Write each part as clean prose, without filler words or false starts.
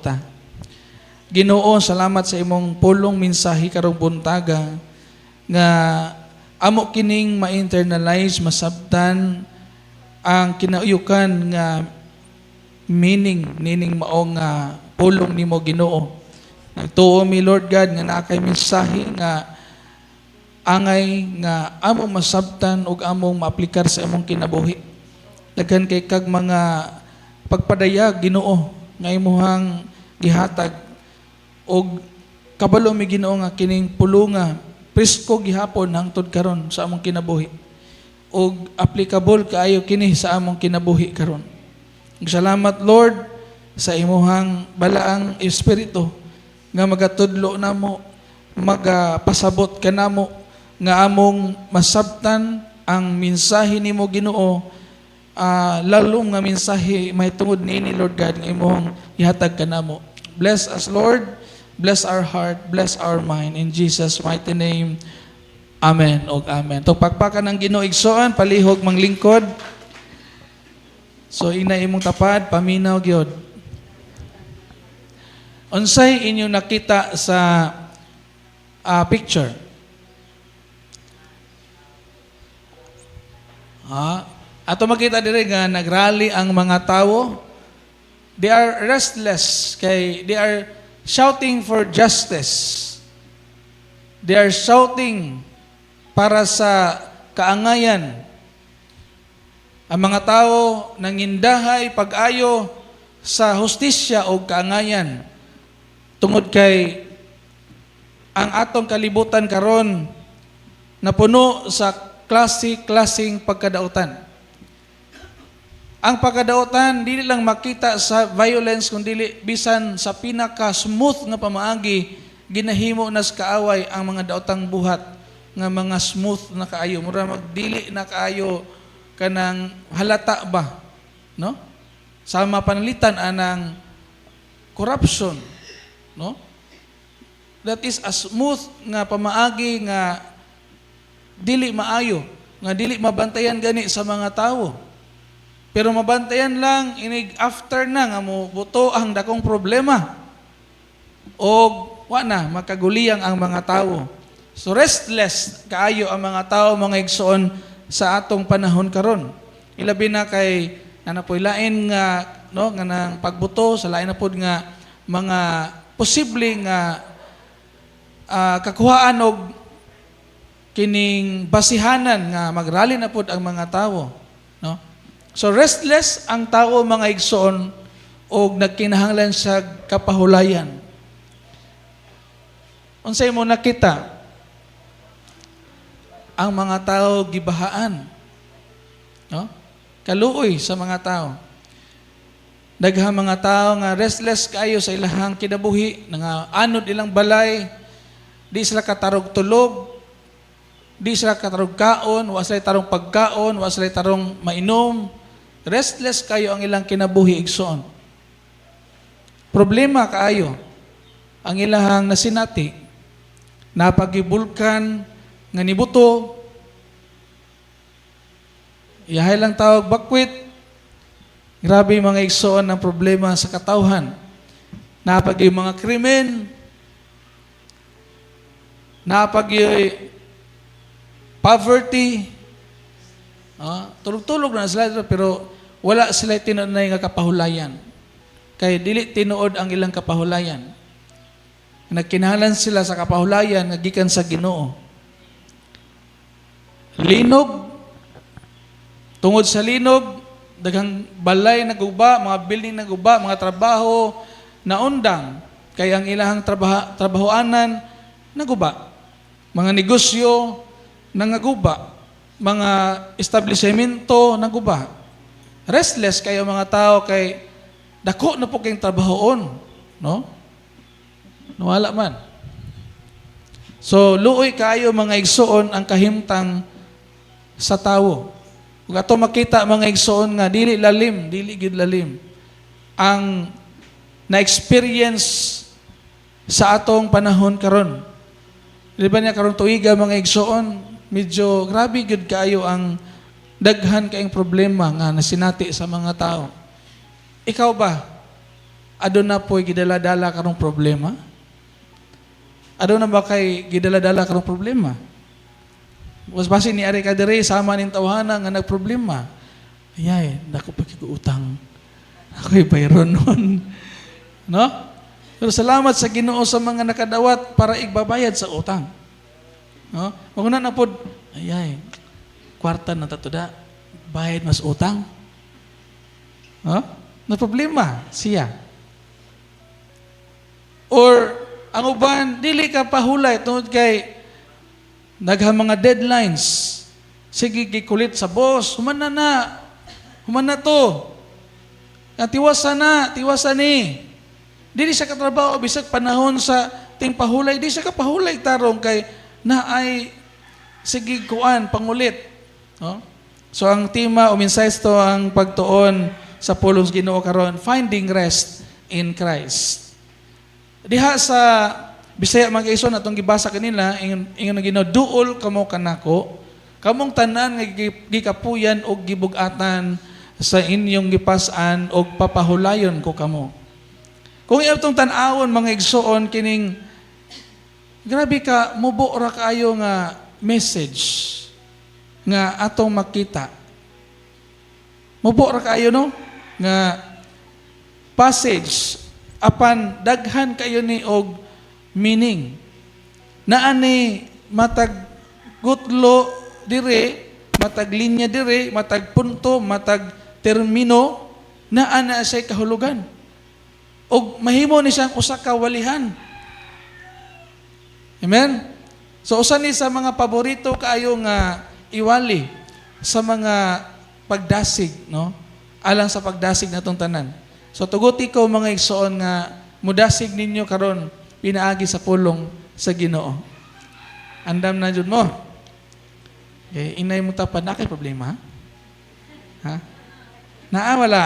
ta. Ginoo, salamat sa imong pulong, mensahe karong buntaga nga amo kining ma-internalize, masabtan ang kinauyukan nga meaning nining mao nga pulong nimo, Ginoo. Nagtuo mi, Lord God, nga naa kay mensahe nga angay nga among masabtan ug among maaplikar sa among kinabuhi. Daghan kay kag mga pagpadayag, Ginoo, nga imuhang gihatag og kabalo mi, Ginoo, nga kining pulonga presko gihapon hangtod karon sa among kinabuhi ug applicable kaayo kini sa among kinabuhi karon. Ug salamat, Lord, sa imuhang balaang espiritu nga magatudlo namo, magapasabot kanamo nga among masabtan ang mensahe nimo, Ginoo, lalom nga mensahe mahitungod niini, Lord God, nga imong ihatag kanamo. Bless us, Lord. Bless our heart, bless our mind, in Jesus' mighty name. Amen og amen. To pakpakan ang Ginoo, igsoon, palihog manglingkod. So ina imong tapad, paminaw gyud. Unsay inyong nakita sa picture? Ato makita dire nga nagrally ang mga tawo. They are restless kay they are shouting for justice. They are shouting para sa kaangayan. Ang mga tao nangindahay pag-ayo sa hustisya o kaangayan tungod kay ang atong kalibutan karon napuno sa klase-klaseng pagkadautan. Ang pagkadautan dili lang makita sa violence, kundi bisan sa pinaka smooth nga pamaagi, ginahimo nas kaaway ang mga daotang buhat nga mga smooth na kaayo, mura magdili na kaayo kanang halata ba, no? Sama panalitan anang corruption, no? That is a smooth nga pamaagi nga dili maayo, nga dili mabantayan gani sa mga tawo, pero mabantayan lang inig after na nga mo buto ang dakong problema og wa na makaguliyang ang mga tawo. So restless kaayo ang mga tao, mga igsoon, sa atong panahon karon. Ilabi na kay ana po'y lain nga, no, nga nang pagbuto sa lain na pod nga mga posible nga kakuhaan og kining basihanan nga magrally na pod ang mga tawo, no? So restless ang tao, mga igsoon, og nagkinahanglan sa kapahulayan. Unsay mo nakita? Ang mga tao gibahaan, no? Kaluoy sa mga tao. Daghang mga tao nga restless kaayo sa ilahang kinabuhi, nga anod ilang balay, di sila katarog tulog, di sila katarog kaon, wa sila tarong pagkaon, wa sila tarong mainom. Restless kayo ang ilang kinabuhi, igsoon. Problema kaayo ang ilahang nasinati. Napagibulkan nga nibuto, iyahay lang tawag bakwit. Grabe, mga igsoon, ang problema sa katawhan. Napag mga krimen, napag poverty, tulog-tulog na sila pero wala sila tinuod nga kapahulayan. Kay dili tinuod ang ilang kapahulayan. Nagkinahanglan sila sa kapahulayan nga gikan sa Ginoo. Linog, tungod sa linog, daghang balay naguba, mga building naguba, mga trabaho naundang kay ang ilahang trabahoanan naguba. Mga negosyo nangaguba, mga establishmento naguba. Restless kayo mga tao kay dako na po kayong trabahoon, no? Nawala man. So luoy kayo, mga igsoon, ang kahimtang sa tawo. Ug ato makita, mga igsoon, nga dili lalim, dili gid lalim ang na-experience sa atong panahon karon. Di ba niya karon tuiga, mga igsoon, medyo grabe gid kaayo ang daghan kaayong problema nga nasinati sa mga tao. Ikaw ba? Aduna po'y gidala-dala karong problema? Aduna ba kay gidala-dala karong problema? Was basin ni ari ka diri sama ning tawhana nga nagproblema. Ayay, dako pa kay utang. Ako'y bayron nun. No? Pero salamat sa Ginoo sa mga nakadawat para igbabayad sa utang. No? Maguna na pod, ayay, kwarta na tatuda, bayad mas utang. No? Na problema siya. Or ang uban dili ka pahulay tungod kay daghang mga deadlines. Sige gikulit sa boss, human na na. Human na to. Nga tiwasa na, tiwasa ni. Dili siya katrabaho bisag panahon sa tingpahulay, di siya kapahulay tarong kay naay sige kuan pangulit. No? So ang tema o mensahe to ang pagtuon sa pulong sa Ginoo karon, finding rest in Christ. Diha sa Bisaya, mga igsoon, atong gibasa kanila, ingon ng Ginoo, "Duol kamo kanako, kamong tanan nga gikapuyan og gibug-atan sa inyong gipas-an, og papahulayon ko kamo." Kung atong tan-awon, mga igsoon, kining grabe ka mubo ra kaayo nga message nga atong makita. Mubo ra kaayo, no, nga passage, apan daghan kayo ni og meaning. Naa ni matag gutlo dire, matag linya dire, matag punto, matag termino, naa na siya kahulugan. Og mahimo ni siyang usa ka walihan. Amen? So usa ni sa mga paborito kaayo nga iwali sa mga pagdasig, no? Alang sa pagdasig natong tanan. So tuguti ko, mga igsoon, nga mudasig ninyo karon pinaagi sa pulong sa Ginoo. Andam na jud mo. Okay, inay mo tapad na kay problema? Ha? Naa wala?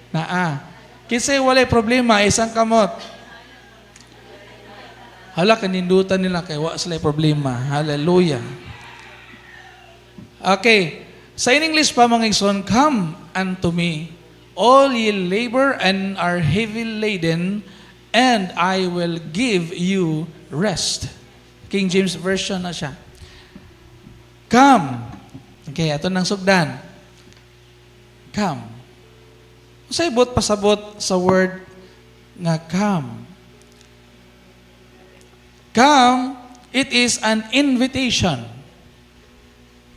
Naa. Kinsay walay problema, isang kamot. Hala, kanindutan nila kay wa sila problema. Hallelujah. Okay. Sa in English pa, mga igsoon, "Come unto me, all ye labor and are heavy laden, and I will give you rest." King James Version na siya. Come. Okay, ato nang sugdan. Come. Unsay buot pasabot sa word nga "come"? Come, it is an invitation.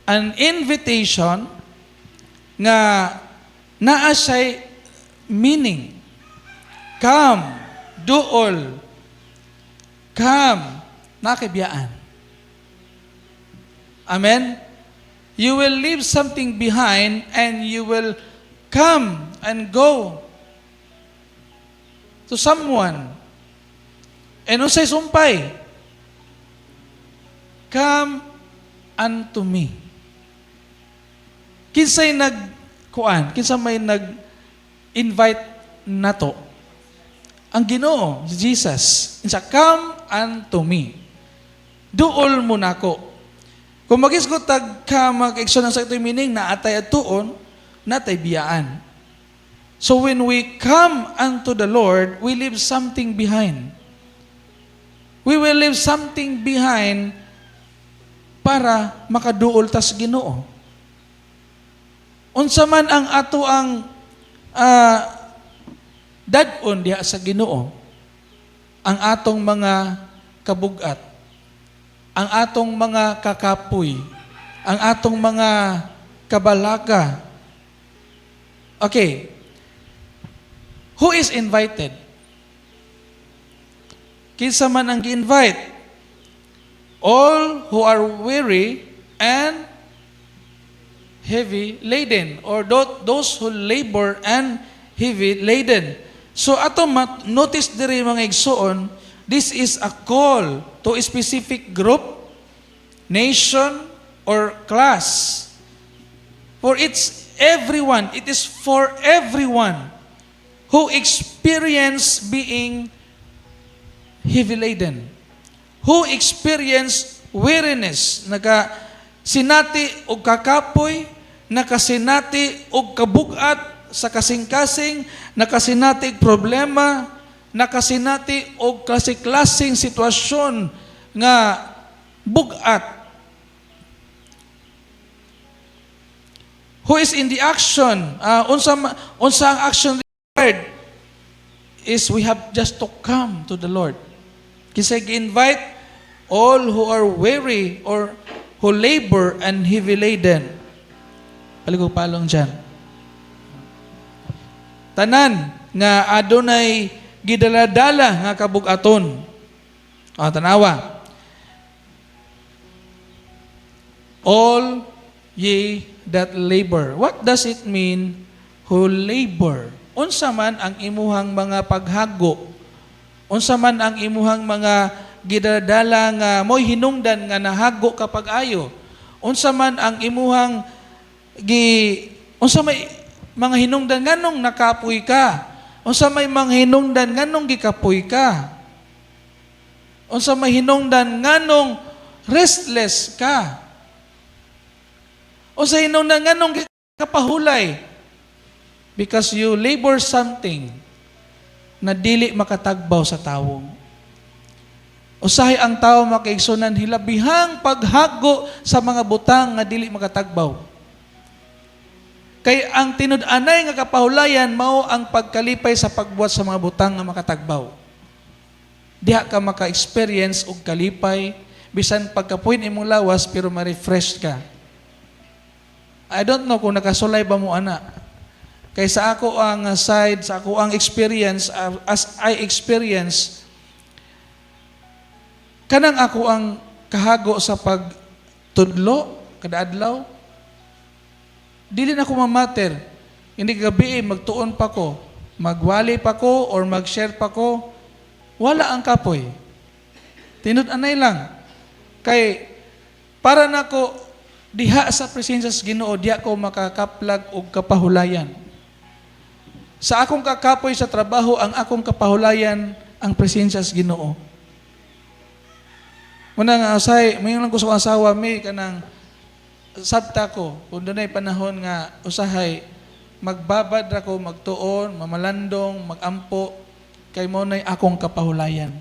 An invitation nga naa siya'y meaning. Come, duol. Come, nakibiyaan. Amen? You will leave something behind and you will come and go to someone. And unsay sumpay? "Come unto me." Kinsay nagkuan? Kinsa may nag-invite nato? Ang Ginoo, si Jesus. Insa, "Come unto me." Duol mo nako. Kung magisgot tag ka mag-igsoon sa ito meaning na atay atuon, natay biyaan. So when we come unto the Lord, we leave something behind. We will leave something behind para makaduol tas Ginoo. Unsa man ang ato ang dad-on diha sa Ginoo, ang atong mga kabugat, ang atong mga kakapoy, ang atong mga kabalaka. Okay. Who is invited? Kinsa man ang gi-invite? All who are weary and heavy laden, or those who labor and heavy laden. So ato notice diri, mga igsoon, this is a call to a specific group, nation, or class. For it's everyone, it is for everyone who experience being heavy laden, who experience weariness, naka sinati og kakapoy, nakasinati og kabugat. sa kasing-kasing, nakasinati problema, nakasinati og klase-klaseng sitwasyon nga bugat. Who is in the action? Unsa ang action required is we have just to come to the Lord. Kasi gi-invite all who are weary or who labor and heavy laden. Paligog palong dyan. Tanan nga adunay gidaladala nga kabugaton. Ah, tanawa. All ye that labor. What does it mean, who labor? Unsa man ang imuhang mga paghago? Unsa man ang imuhang mga gidaladala nga mo'y hinungdan nga nahago ka pag-ayo? Unsa man ang imuhang gi unsa may mga hinungdan nganong nakapoy ka? Unsa may mga hinungdan nganong gikapoy ka? Unsa may hinungdan nganong restless ka? Unsa hinungdan nganong kapahulay? Because you labor something na dili makatagbaw sa tawo. Usahay ang tao, mga kaigsunan, hilabihang paghago sa mga butang nga dili makatagbaw. Kay ang tinud-anay nga kapahulayan mao ang pagkalipay sa pagbuhat sa mga butang nga makatagbaw. Diha ka maka-experience og kalipay bisan pagkapuin imong lawas, pero ma-refresh ka. I don't know kung nakasulay ba mo ana. Kay sa ako ang side, sa ako ang experience, as I experience, kanang ako ang kahago sa pagtudlo kada adlaw, dili na ko mamater. Hindi gabi eh, magtuon pa ko, magwali pa ko or mag-share pa ko, wala ang kapoy. Tinud-anay lang. Kay para nako diha sa presensya sa Ginoo, diha ko makakaplag og kapahulayan. Sa akong kakapoy sa trabaho, ang akong kapahulayan ang presensya sa Ginoo. Muna nga usay, mayon lang ko sa akong asawa, may kanang sabta ko, kung dunay panahon nga usahay, magbabad ra ko, magtuon, mamalandong, magampo, kay mo na'y akong kapahulayan.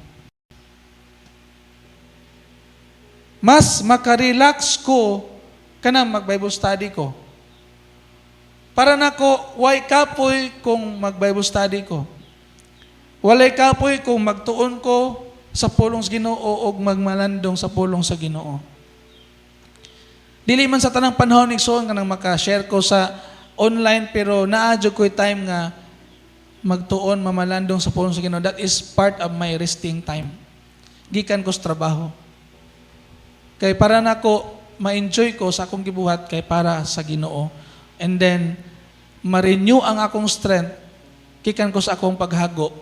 Mas makarelax ko kanang mag-Bible study ko. Para nako, way kapoy kung mag-Bible study ko. Walay kapoy kung magtuon ko sa pulong sa Ginoo o magmalandong sa pulong sa Ginoo. Dili man sa tanang panahon, igsoon, kanang maka-share ko sa online, pero naa jud ko'y time nga magtuon, mamalandong sa pulong sa Ginoo. That is part of my resting time. Gikan ko sa trabaho. Kay para nako ma-enjoy ko sa akong gibuhat kay para sa Ginoo. And then ma-renew ang akong strength gikan ko sa akong paghago.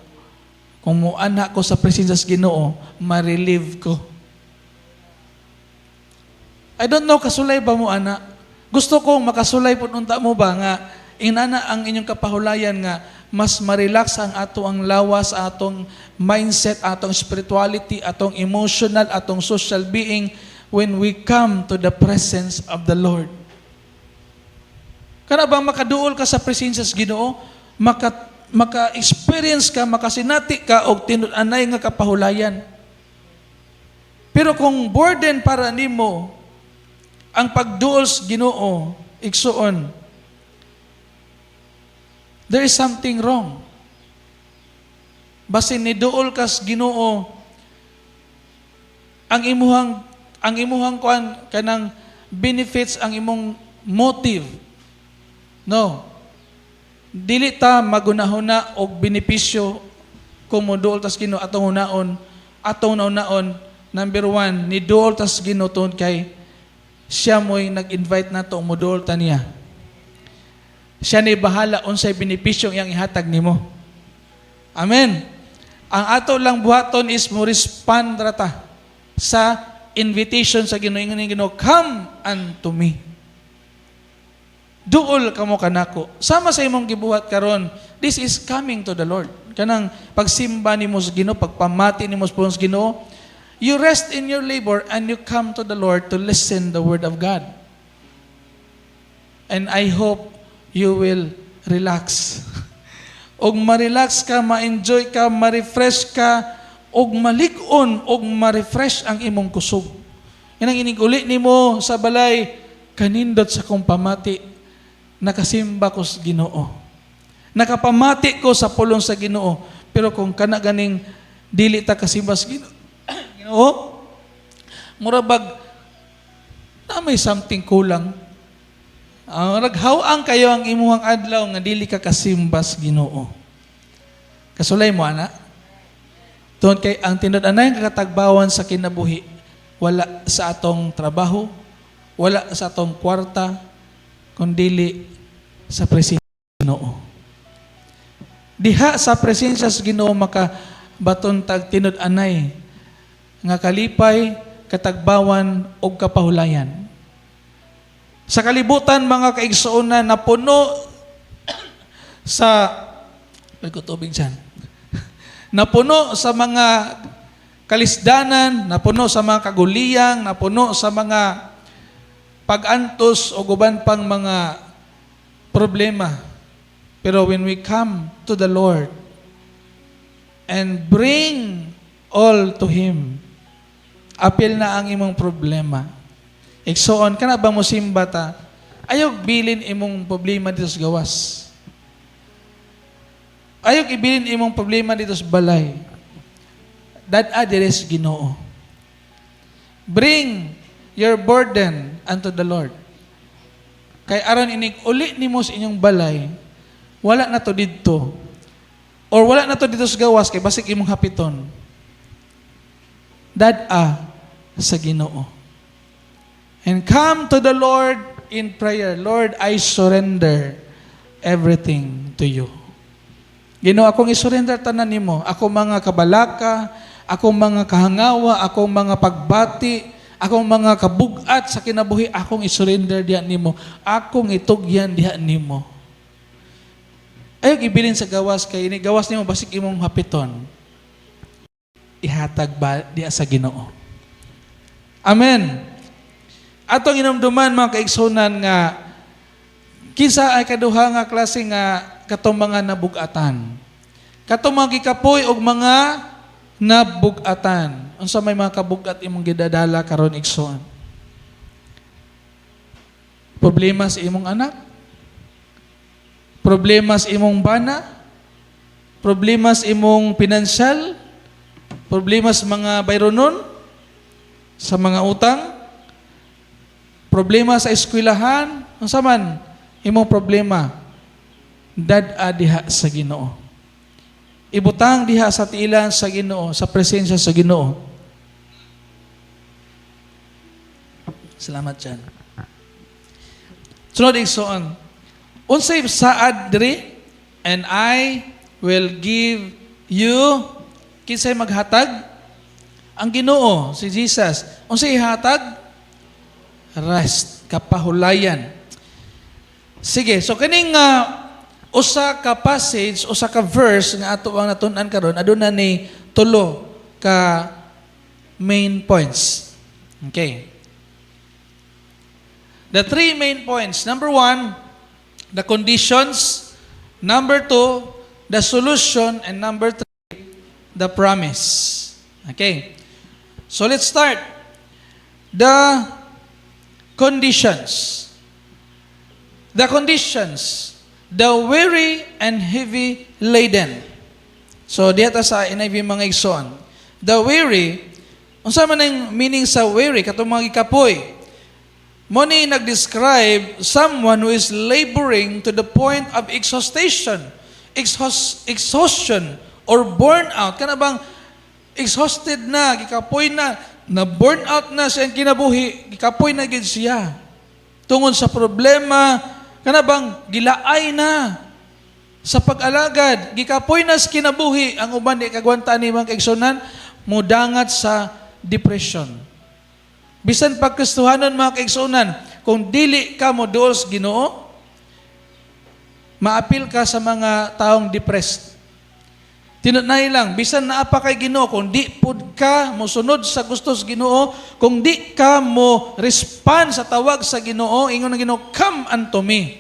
Kung muanha ko sa presensya sa Ginoo, ma-relieve ko. I don't know, kasulay ba mo ana? Gusto kong makasulay po unta mo ba nga inana ang inyong kapahulayan nga mas ma-relax ang ato ang lawas, atong mindset, atong spirituality, atong emotional, atong social being when we come to the presence of the Lord. Kana bang makaduol ka sa presensya sa Ginoo, maka-experience ka, makasinati ka og tinud-anay nga kapahulayan. Pero kung burden para nimo ang pagduol sa Ginoo, igsuon, there is something wrong. Basin niduol ka sa Ginoo, ang imuhang kuan kanang benefits ang imong motive. No. Dili ta magunahuna og benepisyo kung moduol tas Ginoo. Atong hunaon, atong naunaon, number one, ni duol tas Ginoo tungod kay siya mo'y nag-invite nato moduol ta niya. Siya ni bahala unsay benepisyo iyang ihatag nimo. Amen. Ang ato lang buhaton is mo respond ra ta sa invitation sa Ginoo. Ingon ning Ginoo, "Come unto me." Duol kamo kanako. Sama sa imong gibuhat karon, this is coming to the Lord. Kanang pagsimba nimo sa Ginoo, pagpamati nimo sa pulong sa Ginoo, you rest in your labor and you come to the Lord to listen the word of God. And I hope you will relax. Og ma-relax ka, ma-enjoy ka, ma-refresh ka, og malig-on, og ma-refresh ang imong kusog. Inang inig-uli nimo sa balay, kanindot sa kong pamati, nakasimba ko sa Ginoo. Nakapamati ko sa pulong sa Ginoo. Pero kung kana ganing dili ta kasimba sa Ginoo, mura bag na may something kulang. Naghaw-ang kayo ang imuhang adlaw nga dili ka kasimba sa Ginoo. Kasulay mo ana? Tungod kay ang tinud-anay nga katagbawan sa kinabuhi, wala sa atong trabaho, wala sa atong kwarta, kundili sa presensya sa Ginoo. Diha sa presensya sa Ginoo makabaton tag tinud-anay nga kalipay, katagbawan ug kapahulayan. Sa kalibutan, mga kaigsuonan, na puno sa, may ko tubig dyan. Napuno sa mga kalisdanan, napuno sa mga kaguliyang, napuno sa mga pag-antos o uban pang mga problema. Pero when we come to the Lord and bring all to Him, apil na ang imong problema. Igsoon, kana ba mo simba ta? Ayaw bilin imong problema dito sa gawas. Ayaw ibilin imong problema dito sa balay. Dad-a diri sa Ginoo. Bring your burden unto the Lord. Kay aron inig uli nimo sa inyong balay, wala na to didto. Or wala na to dito sa gawas kay basig imong hapiton. Dad-a sa Ginoo. And come to the Lord in prayer. "Lord, I surrender everything to you. Ginoo, akong isurrender tanan nimo. Ako mga kabalaka, akong mga kahangawa, akong mga pagbati, akong mga kabugat sa kinabuhi, akong isurrender diha nimo. Akong itugyan diha nimo." Ayaw ibilin sa gawas kay ini gawas nimo basig imong hapiton. Ihatag ba diha sa Ginoo. Amen. Atong inumduman, mga kaigsunan, nga kinsa ay kaduha nga klase nga katong mga nabugatan. Katong mga gikapoy og mga nabugatan. Unsa may mga kabugat imong gidadala karon, igsoon? Problema sa imong anak? Problema sa imong bana? Problema sa imong pinansyal? Problema sa mga bayronon? Sa mga utang? Problema sa eskwelahan? Unsa man imong problema? Dad-a diha sa Ginoo. Ibutang diha sa tiilan sa Ginoo, sa presensya sa Ginoo. Salamat dyan. Sunod, igsoon. Unsay saad diri? "And I will give you." Kinsay maghatag? Ang Ginoo, si Jesus. Unsay ihatag? Rest, kapahulayan. Sige, so kining usa ka passage, usa ka verse nga ato ang natun-an karon, aduna ni tulo ka main points. Okay. The three main points. Number one, the conditions. Number two, the solution. And number three, the promise. Okay. So let's start. The conditions. The conditions. The weary and heavy laden. So diha ta sa NIV, mga igsoon. The weary, unsa man ang meaning sa weary? Katong mga gikapoy. Mao ni nag-describe someone who is laboring to the point of exhaustion. Exhaustion or burnout. Kana bang exhausted na, gikapoy na, na burn out na siyang kinabuhi, gikapoy na gid siya. Tungod sa problema, kana bang gilaay na sa pag-alagad, gikapoy na sa kinabuhi, ang uban di kagwanta ni, mga kaigsunan, mudangat sa depression. Bisan pag Kristohanon, mga kaigsunan, kung dili ka mo duol sa Ginoo, maapil ka sa mga taong depressed. Tinunay lang, bisan naa pa kay Ginoo, kung di pud ka mosunod sa gusto sa Ginoo, kung di ka mo respond sa tawag sa Ginoo, ingon ng Ginoo, "Come unto me."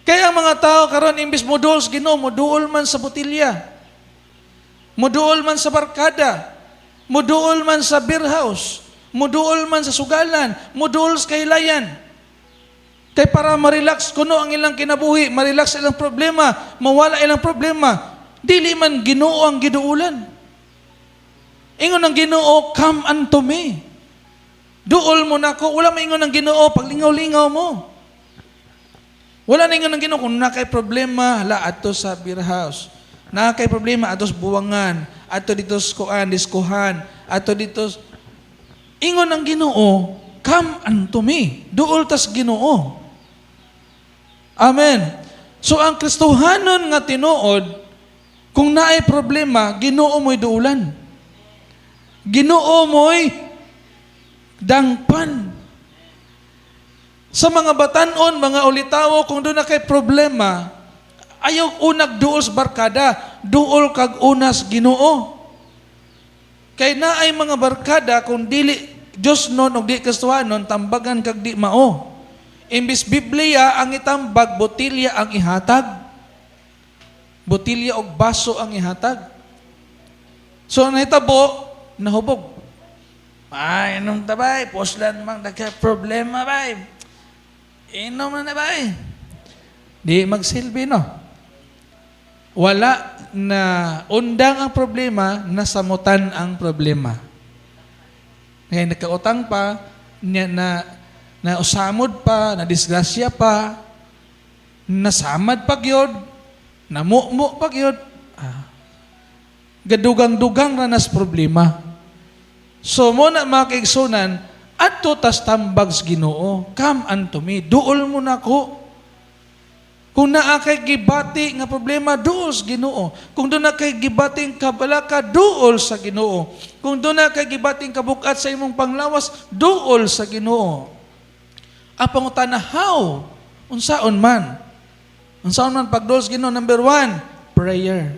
Kaya ang mga tao karon, imbis moduol sa Ginoo, moduol man sa botilya. Moduol man sa barkada. Moduol man sa beer house. Moduol man sa sugalan. Moduol sa kahilayan. Kay para ma-relax kuno ang ilang kinabuhi, ma-relax ilang problema, mawala ilang problema. Dili man Ginoo ang giduulan. Ingon ang Ginoo, "Come unto me." Duol mo nako. Wala maingon ang Ginoo, paglingaw-lingaw mo. Wala na ingon ang Ginoo kung naa kay problema, hala, adto sa beer house. Naa kay problema, adto sa buwangan, adto dito sa kuan, diskuhan, adto dito. Ingon ang Ginoo, "Come unto me." Duol tas Ginoo. Amen. So ang Kristohanon nga tinuod, kung naay problema, Ginoo mo'y duulan. Ginoo mo'y dangpan. Sa mga batanon, mga ulitawo, kung duna kay problema, ayaw unag duol sa barkada, duol kag unas Ginoo. Kay naay mga barkada, kung dili Diyos nun o di Kristohanon, tambagan kag di mao. Imbis Biblia ang itambag, botilya ang ihatag. Botilya og baso ang ihatag. So ang nahitabo, nahubog. "Ay, inom ta bay, puslan mang nagka problema bay. Inom na na bay." Di magsilbi, no? Wala na undang ang problema, nasamutan ang problema. Kaya nagkautang pa, niya na na usamod pa, na disgrasya pa, nasamad pa gyud, namumo pa gyud. Ah. Gadugang-dugang na nas problema. So mao na, mga kaigsunan, adto tas tambag sa Ginoo, "Come unto me," duol mo nako. Kung naa kay gibati nga problema, duol sa Ginoo. Kung duna kay gibating kabalaka, duol sa Ginoo. Kung duna kay gibating kabukat sa imong panglawas, duol sa Ginoo. Ang pangutana, how? Unsaon man? Unsaon man pagduol sa Ginoo? Number one, prayer.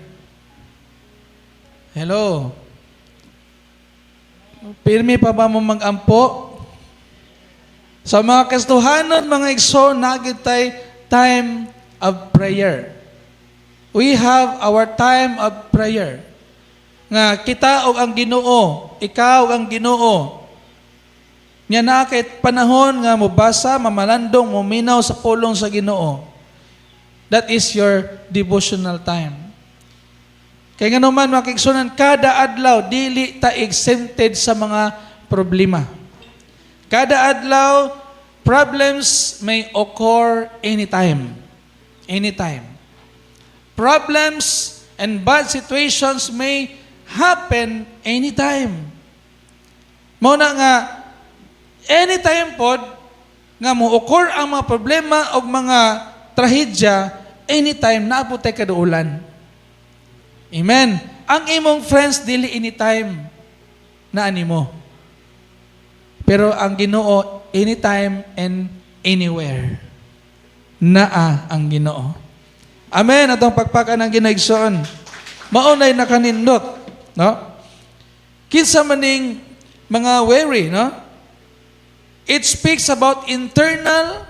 Hello? Pirmi pa ba mo mag-ampo? Sa mga Kristohanon, mga igsoon, naa gyud tay time of prayer. We have our time of prayer. Nga kita og ang Ginoo, ikaw ang Ginoo. Nya naa kay panahon nga mobasa, mamalandong, muminaw sa pulong sa Ginoo. That is your devotional time. Kay nga naman, mga kaigsunan, kada adlaw dili ta exempted sa mga problema. Kada adlaw, problems may occur anytime. Anytime. Problems and bad situations may happen anytime. Mao na nga anytime pod nga mo occur ang mga problema o mga trahedya, anytime naa pod tay kaduulan. Amen. Ang imong friends, dili anytime na animo. Pero ang Ginoo, anytime and anywhere. Naa ang Ginoo. Amen. Atong pagpakan ang Ginoo, igsoon. Mao nay nakanindot, no? Kinsa maning mga weary, no? It speaks about internal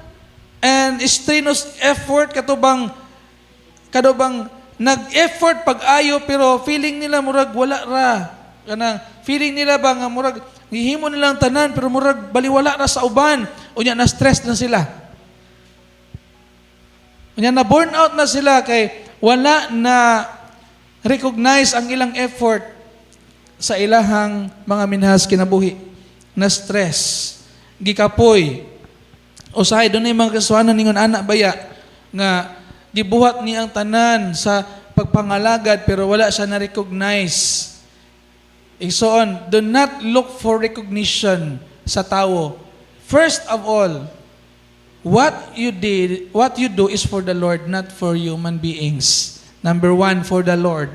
and strenuous effort, katubang nag-effort pag-ayo pero feeling nila murag wala ra. Kanang feeling nila ba nga murag gihimo nilang tanan pero murag baliwala ra sa uban. Unya na stress na sila. Unya na burn out na sila kay wala na recognize ang ilang effort sa ilahang mga minahas kinabuhi. Na stress, gikapoy. Usahay dunay mga Kristohanon ningon ana baya nga gibuhat niya ang tanan sa pagpangalagad pero wala siya na-recognize. Igsoon, do not look for recognition sa tao. First of all, what you did, what you do is for the Lord, not for human beings. Number one, for the Lord.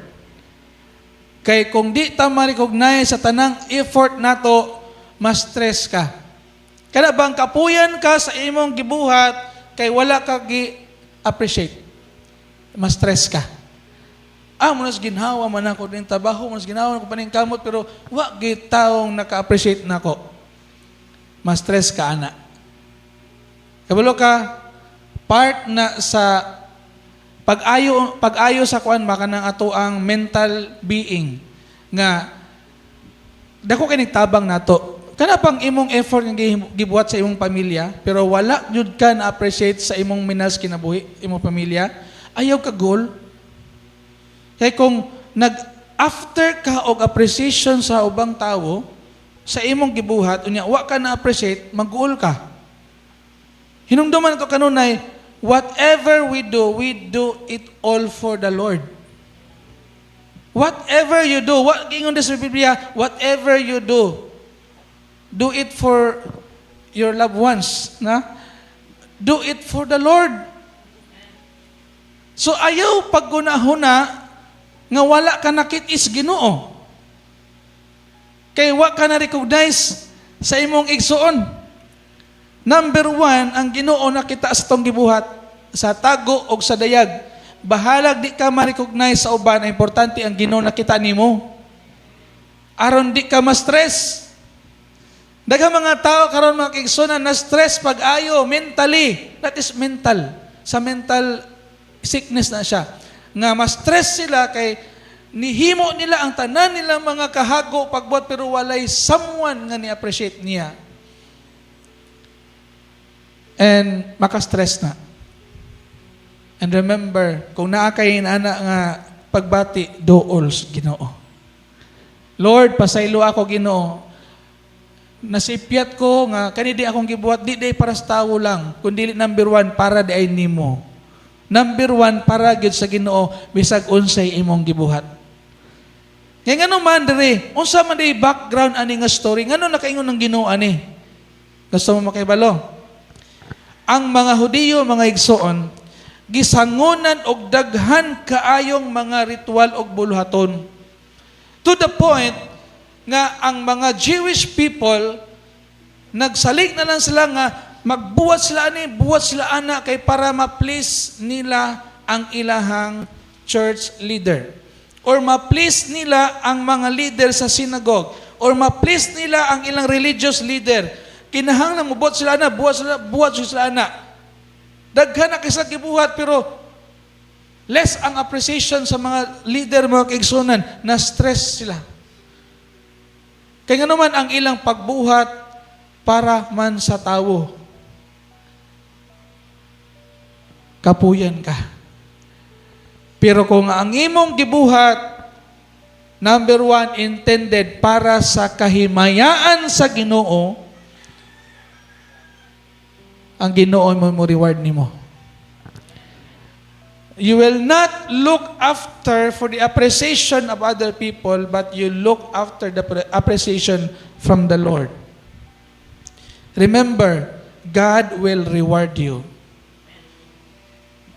Kay kung di ta ma-recognize sa tanang effort nato, mas stress ka. Kada bang kapuyan ka sa imong gibuhat, kay wala ka gi-appreciate. Mas stress ka. "Ah, munas ginhawa man ako din trabaho, munas ginhawa ako paning kamot, pero wa gyud taong naka-appreciate nako." Mas stress ka ana. Kabalo ka, Part na sa pag-ayo sa kuan ba, kanang ato ang mental being nga dako kini tabang nato. Kana pang imong effort nga gibuhat sa imong pamilya, pero wala jud ka na appreciate sa imong minas kinabuhi, imong pamilya, ayaw ka goal. Kay kung nag after ka og appreciation sa ubang tawo sa imong gibuhat, unya wa ka na appreciate, mag-guol ka. Hinumduman to kanunay, whatever we do it all for the Lord. Whatever you do, what ingon sa Biblia, whatever you do, do it for your loved ones, na? Do it for the Lord. So ayaw paggunahuna nga wala ka nakit-i sa Ginoo. Kay wa ka na recognize sa imong igsuon. Number one, ang Ginoo nakita sa tong gibuhat sa tago og sa dayag. Bahalag di ka ma-recognize sa uban, ang importante ang Ginoo nakita nimo. Aron di ka ma-stress. Daghang mga tao karon, mga kaigsuonan, na stress pag-ayo mentally. That is mental. Sa mental sickness na siya. Nga ma-stress sila kay nihimo nila ang tanan nila mga kahago pagbuhat, pero walay someone nga ni-appreciate niya. And maka-stress na. And remember, kung naa kay ana nga pagbati, dool sa Ginoo. Lord, pasaylo ako, Ginoo. Nasipyat ko nga kani di akong gibuhat di diay para sa tawo lang, kundi number one para diay nimo. Number one para gyud sa Ginoo bisag unsay imong gibuhat. Kaya ngano man diri, unsa man di background ani nga story? Ngano nakaingon ng Ginoo ani? Gusto mo makibalo? Ang mga Hudiyo, mga igsoon, gisangunan og daghan kaayong mga ritual og buluhaton. To the point nga ang mga Jewish people nagsalig na lang sila nga magbuhat sila ani, buhat sila ana kay para ma-please nila ang ilahang church leader or ma-please nila ang mga leader sa synagogue or ma-please nila ang ilang religious leader. Kinahanglan mo buhat sila ana, buhat sila, buhat sila ana. Daghan na kaysa gibuhat, pero less ang appreciation sa mga leader, mga kaigsunan, na stress sila. Kaya nga naman ang ilang pagbuhat para man sa tawo. Kapuyan ka. Pero kung ang imong gibuhat, number one, intended para sa kahimayaan sa Ginoo, ang Ginoo mo reward nimo. You will not look after for the appreciation of other people, but you look after the appreciation from the Lord. Remember, God will reward you.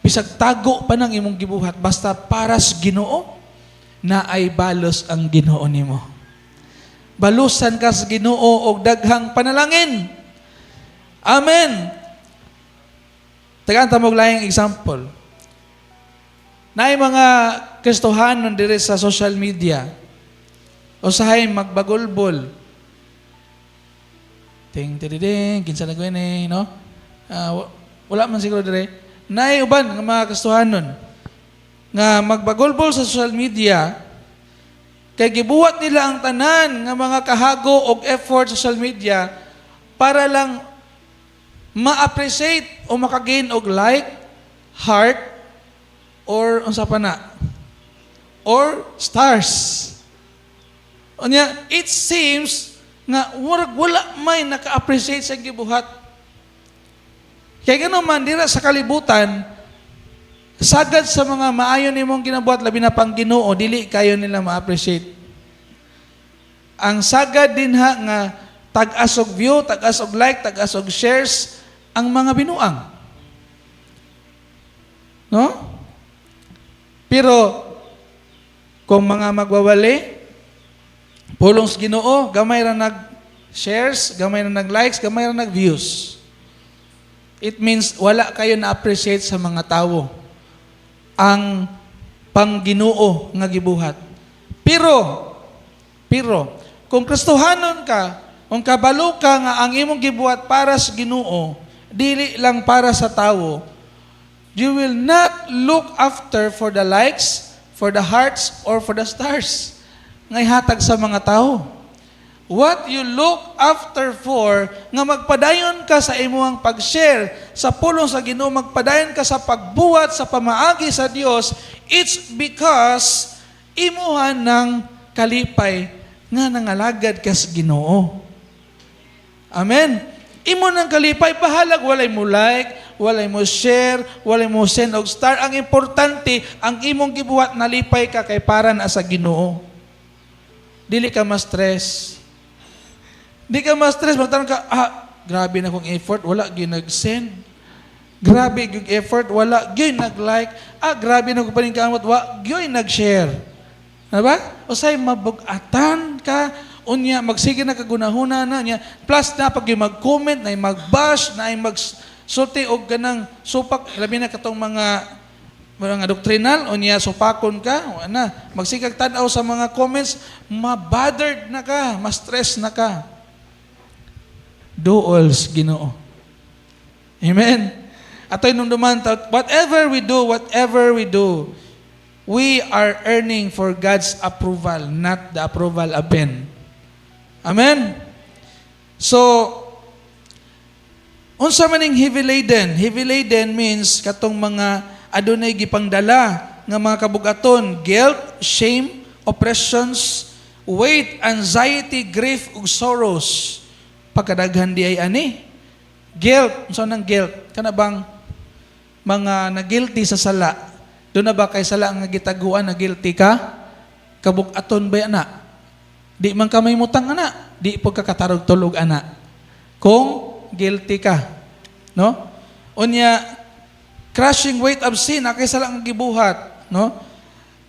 Bisag tago pa nang imong gibuhat, basta para sa Ginoo, na ay balos ang Ginoo nimo. Balusan ka sa Ginoo og daghang panalangin. Amen. Tagaan ta mo og laing example. Naay mga Kristohanon diri sa social media. Usahay magbagulbol. Ting tididing, kinsa na eh, no? Wala man siguro dire. Naay uban nga mga Kristohanon nga magbagulbol sa social media kay gibuhat nila ang tanan nga mga kahago og effort sa social media para lang ma-appreciate o makagain og like, heart, or unsa pa na, or stars. Unya, it seems nga murag wala may naka-appreciate sa gibuhat. Kaya gano'n man, dira sa kalibutan, sagad sa mga maayo nimong ginabuhat, labi na pang Ginoo, dili kayo nila ma-appreciate. Ang sagad din ha nga tag-as og view, tag-as og like, tag-as og shares, ang mga binuang. No? Pero kung mga magwawali, pulong sa Ginoo, gamay ra nag shares, gamay ra nag likes, gamay ra nag views. It means wala kayo na-appreciate sa mga tawo ang pangginoo nga gibuhat. Pero kung Kristohanon ka, kung kabalo ka nga ang imong gibuhat para sa Ginoo, dili lang para sa tawo, You will not look after for the likes, for the hearts, or for the stars nga ihatag sa mga tao. What you look after for, nga magpadayon ka sa imuhang pag-share sa pulong sa Ginoo, magpadayon ka sa pagbuhat sa pamaagi sa Dios, it's because imuha ng kalipay nga nangalagad ka sa Ginoo. Amen. Imo ng kalipay, bahalag walay mo like, walay mo share, walay mo send og star. Ang importante, ang imong gibuhat, nalipay ka kay para na sa Ginoo. Dili ka ma-stress. Di ka ma-stress, magtanong ka, "Ah, grabe na kong effort, wala gyud nag-send. Grabe gyud effort, wala gyud nag-like. Ah, grabe na ko paningkamot, wa gyud nag-share." Diba? Usay mabugatan ka, unya magsige na kagunahuna na niya. Plus na pag yung mag-comment, na mag-bash, na magsulti og ganang supak, labi na katong mga doctrinal, unya supakon ka, na magsigag tan-aw sa mga comments, ma-bothered na ka, ma-stress na ka. Duol sa Ginoo. Amen. Atoy hinumduman, whatever we do, we are earning for God's approval, not the approval of men. Amen? So, unsa man ning heavy laden? Heavy laden means katong mga adunay gipangdala nga mga kabugaton, guilt, shame, oppressions, weight, anxiety, grief, ug sorrows. Pagkadaghan di ay ani. Guilt, unsa nang guilt? Kana bang mga na-guilty sa sala? Duna ba kay sala nga gitaguan na guilty ka? Kabugaton ba ana? Di man ka may mutang ana, di po ka katarog tulog ana. Kung guilty ka, no? Unya, crushing weight of sin, naa kay sala nga gibuhat, no?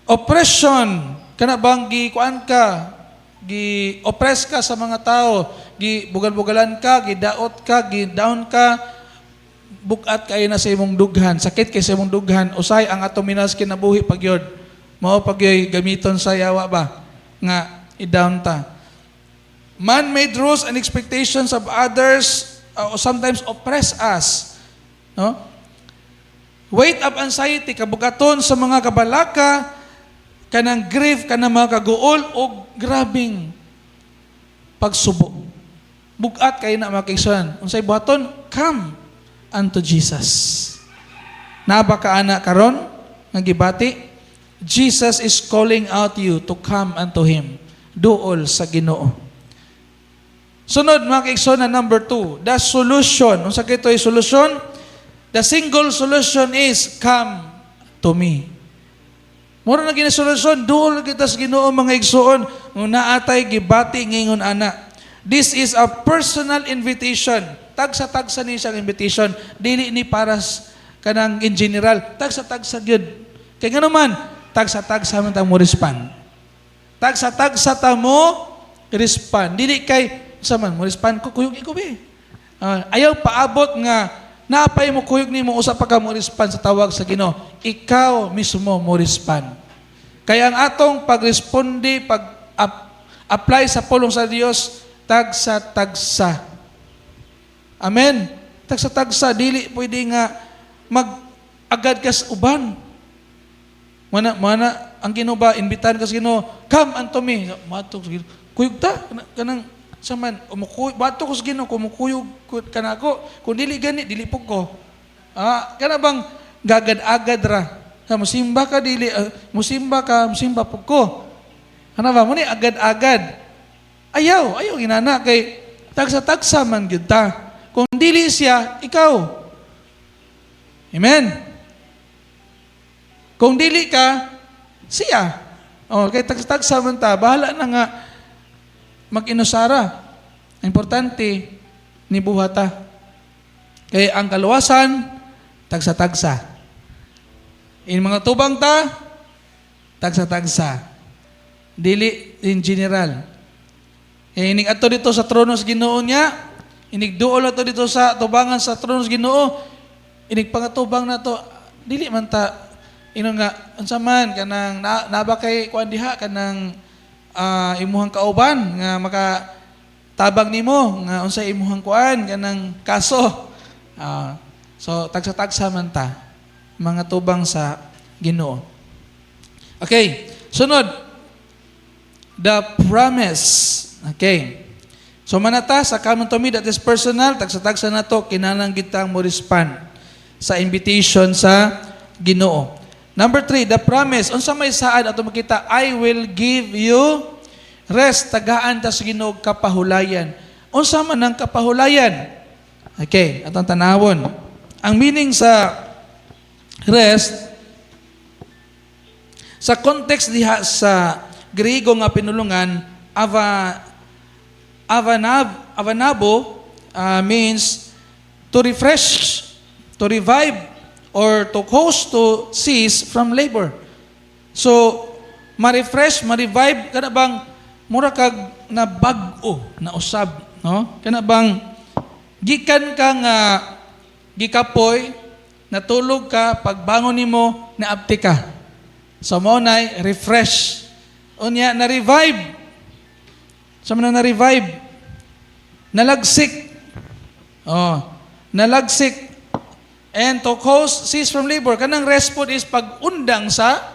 Oppression, kana bang gi kuan ka, gi oppress ka sa mga tao, gi bugal-bugalan ka, gidaot ka, gi down ka, bugat kayo na sa imong dughan, sakit kay sa imong dughan, usay ang atong minas kinabuhi pagyod. Mao pagyoy gamiton sa yawa ba nga i-down ta. Man-made rules and expectations of others sometimes oppress us. No? Weight of anxiety, kabugaton sa mga kabalaka, kanang grief, kanang mga kaguol, o grabing pagsubo. Bugat kayo na, mga kaigsuonan. Unsay buhaton? Come unto Jesus. Naa ba ka ana karon nga gibati? Jesus is calling out you to come unto Him. Duol sa Ginoo. Sunod, mga kaigsuonan, number 2, the solution. Unsa kay ito'y solution? The single solution is come to me. Mura na gini solusyon, duol kita sa Ginoo, mga igsuon, nga naatay gibati ngingon ana. This is a personal invitation. Tagsa-tagsa ni siyang invitation, dili ni para kanang in general, tagsa-tagsa gyud. Kay ngano man, tagsa-tagsa man ta mo respond. Tagsa-tagsa ta mo respond. Dili kay sa man mo respond ko, kuyog iko be. Ah, ayaw paabot nga naapay mo kuyog nimo, usa pa ka mo respond sa tawag sa Ginoo. Ikaw mismo mo respond. Kaya ang atong pagresponde, pag apply sa pulong sa Dios, tagsa-tagsa. Amen. Tagsa-tagsa, dili pwede nga mag agad ka sa uban. Mana mana ang Ginoo ba, imbitahan ka sa Ginoo, "Come unto me." Matok sa Ginoo. Kuyog ta kanang sa man umukuy bato ko sa Ginoo, kumukuyog kanako. Kung dili gani, dili pug ko. Ah, kana bang gagad-agad ra. Ha, musimba ka dili, musimba ka, musimba pug ko. Kana ba mo ni agad-agad? Ayaw, ayaw inana kay tagsa-tagsa man gyud ta. Kung dili siya, ikaw. Amen. Kung dili ka, siya. Oh, kay tagsa-tagsa man ta, bahala na nga mag-inusara. Importante, nibuhat ta. Kay ang kaluwasan, tagsa-tagsa. In mga tubang ta, tagsa-tagsa. Dili in general. Eh, inig ato dito sa trono sa Ginoo niya, inig duol ato dito sa tubangan sa trono sa Ginoo, inig pangatubang na to, dili man ta ino nga unsa man kanang na, naba kay kuan diha kanang imuhang kauban nga maka tabang nimo nga unsa imuhang kuan kanang kaso. Ah, so tagsa-tagsa man ta. Mga tubang sa Ginoo. Okay, sunod. The promise. Okay. So manata sa "Come unto me," that is personal, tagsa-tagsa nato kinahanglan kitang mo respond sa invitation sa Ginoo. Number 3, the promise. Unsa may saad ato makita, "I will give you rest." Tagaan ta sa Ginoo kapahulayan. Unsa man ang kapahulayan? Okay, atong tanawon. Ang meaning sa rest sa context diha sa Griego nga pinulungan, ava avanab avanabo means to refresh, to revive, or to cause to cease from labor. So, ma-refresh, ma-revive, kana bang mura kag na bag-o na usab, no? Kana bang gikan ka nga gikapoy, natulog ka, pagbangon nimo, naabti ka. So mao nay refresh. Unya na revive. Sa man na revive? Nalagsik. Oh, nalagsik. And to cause cease from labor. Kanang rest pod is pag-undang sa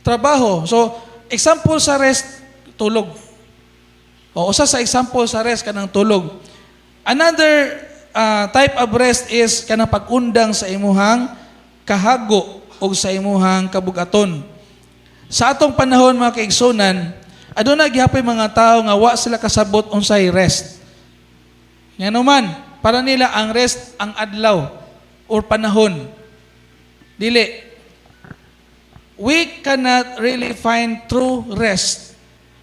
trabaho. So, example sa rest, tulog. O, usa sa example sa rest, kanang tulog. Another type of rest is kanang pag-undang sa imuhang kahago o sa imuhang kabugaton. Sa atong panahon, mga kaigsunan, aduna gihapoy mga tao nga wa sila kasabot unsay rest. Ngano man, para nila ang rest ang adlaw or panahon. Dili. We cannot really find true rest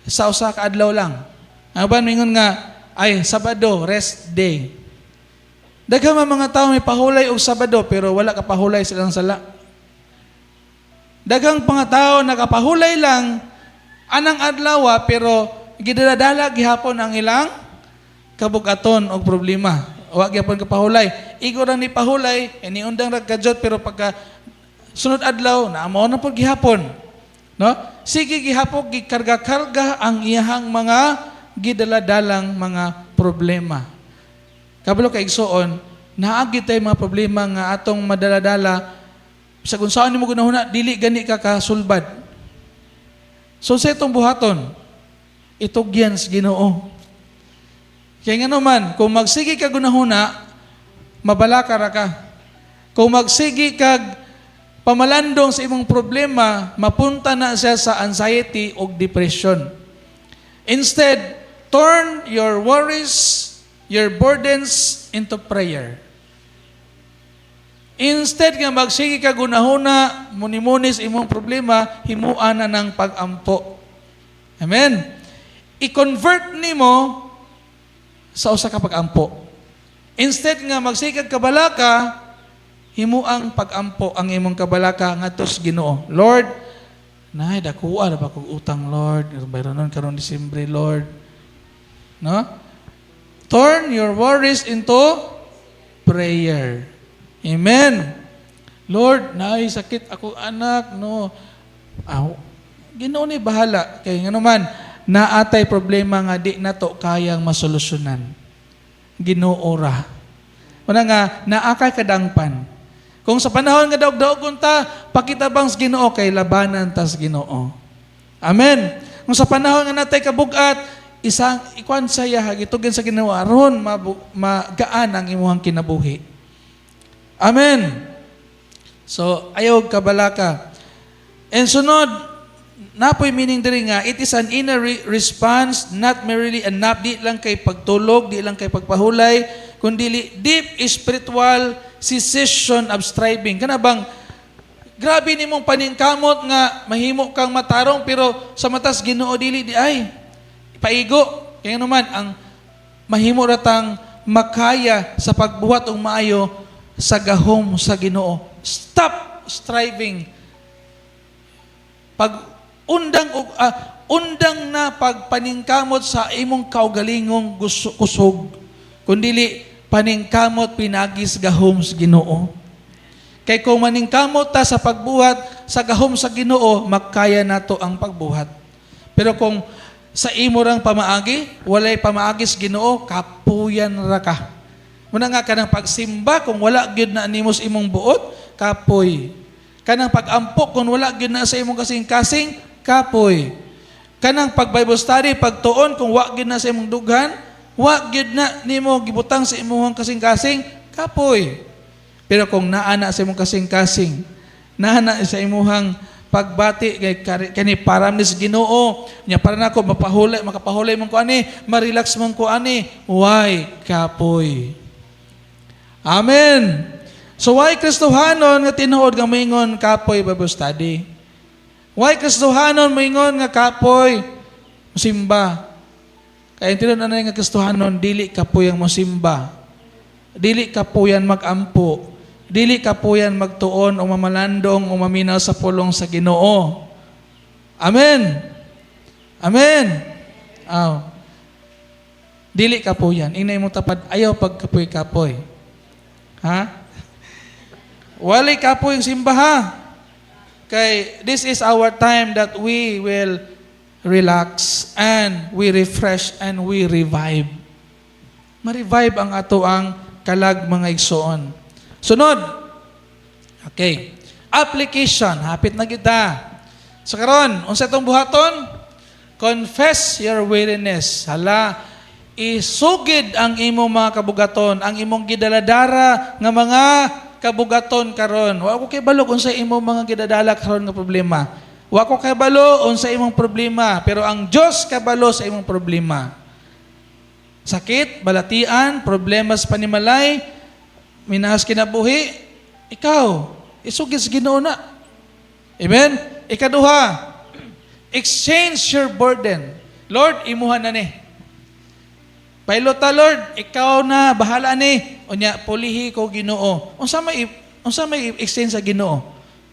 sa usa ka adlaw lang. Ang uban mingon nga, "Ay, Sabado, rest day." Daghan man mga tao may pahulay og Sabado pero wala ka pahulay silang sala. Daghang mga tao nakapahulay lang anang adlaw pero gidala-dala gihapon ang ilang kabugaton og problema. Wa gyapon kapahulay. Igo ra ni pahulay, niundang ra kadyot, pero pagka sunod adlaw na mao na pud gihapon. No? Sige gihapon gikarga-karga ang iyahang mga gidala-dalang mga problema. Kabalo ka, igsuon, naagi tay mga problema nga atong madala-dala sa kung saan nimo gunahuna dili gani ka kasulbad. So sa itong buhaton, itugyan sa Ginoo. Kaya nga naman, kung magsige ka gunahuna, mabalaka ra ka. Kung magsige kag pamalandong sa imong problema, mapunta na siya sa anxiety o depression. Instead, turn your worries, your burdens into prayer. Instead nga magsige ka gunahuna, muni-muni sa imong problema, himuan na ng pag-ampo. Amen. I-convert nimo sa usa ka pag-ampo. Instead nga magsige kag kabalaka, himuang pag-ampo ang imong kabalaka ngadto sa Ginoo. "Lord, nay dakuha ra ba kog utang, Lord? Bayronon karon Disyembre, Lord." No? Turn your worries into prayer. Amen. "Lord, naay sakit ako anak," no. Aw, Ginoo ni bahala kay ngano man naatay problema nga di nato kayang masolusyonan. Ginoo ra. Una nga naa kay kadangpan. Kung sa panahon nga daog-daogon ta, pakitabang sa Ginoo kay labanan ta sa Ginoo. Amen. Kung sa panahon nga natay kabugat, isang ikuan saya gitugyan sa Ginoo aron magaan ang imuhang kinabuhi. Amen. So, ayaw kabalaka. And sunod, napoy meaning diri nga, it is an inner response, not merely a nap, di lang kay pagtulog, di lang kay pagpahulay, kundi deep spiritual cessation of striving. Kana bang, grabe nimong paningkamot nga mahimo kang matarong, pero sa matas Ginoo dili di ay paigo. Kaya naman ang mahimo ratang makaya sa pagbuhat og maayo sa gahom sa Ginoo. Stop striving. Pag undang og undang na pagpaningkamot sa imong kaugalingong kusog, kundili paningkamot pinagi sa gahom sa Ginoo. Kay kung maningkamot ta sa pagbuhat sa gahom sa Ginoo, makaya nato ang pagbuhat. Pero kung sa imo rang pamaagi, walay pamaagi sa Ginoo, kapuyan ra ka. Muna nga kanang pagsimba, kung wala gyud na nimo sa imong buot, kapoy. Kanang pag-ampo kung wala gyud na sa imong kasing-kasing, kapoy. Kanang pag Bible study, pagtuon kung wa gyud na sa imong dughan, wa gyud na nimo gibutang sa imong kasing-kasing, kapoy. Pero kung naa na sa imong kasing-kasing, naa na sa imuhang pagbati kay kani para ni sa Ginoo nya, para nako mapahulay, makapahulay man ko ani, ma-relax man ko ani, why kapoy. Amen. So why Kristohanon nga tinuod nga moingon kapoy Bible study? Why Kristohanon moingon nga kapoy simba? Kay tinuod na nga Kristohanon, dili kapoy ang mosimba, dili kapoyan magampo, dili kapuyan magtuon o mamalandong o maminaw sa pulong sa Ginoo. Amen. Amen. Aw. Dili kapuyan. Inay mo tapad, ayaw pagkapoy-kapoy. Ha? Wali kapoy yung simbaha. Kay this is our time that we will relax and we refresh and we revive. Ma-revive ang ato ang kalag, mga igsoon. Sunod. Okay. Application. Hapit na kita. So karon, unsa itong buhaton? Confess your weariness. Hala, isugid ang imong mga kabugaton, ang imong gidaladara nga mga kabugaton karon. Wa ko kabalo kung sa imong mga gidadala karon nga problema. Wa ko kabalo unsa imong problema, pero ang Dios kabalo sa imong problema. Sakit, balatian, problema sa panimalay, minahas kinabuhi, ikaw, isugid sa Ginoo na. Amen? Ikaduha, exchange your burden. Lord, imuha na ni. Pailota, Lord, ikaw na bahala ni. Unya pulihi ko Ginoo. Unsa may exchange sa Ginoo?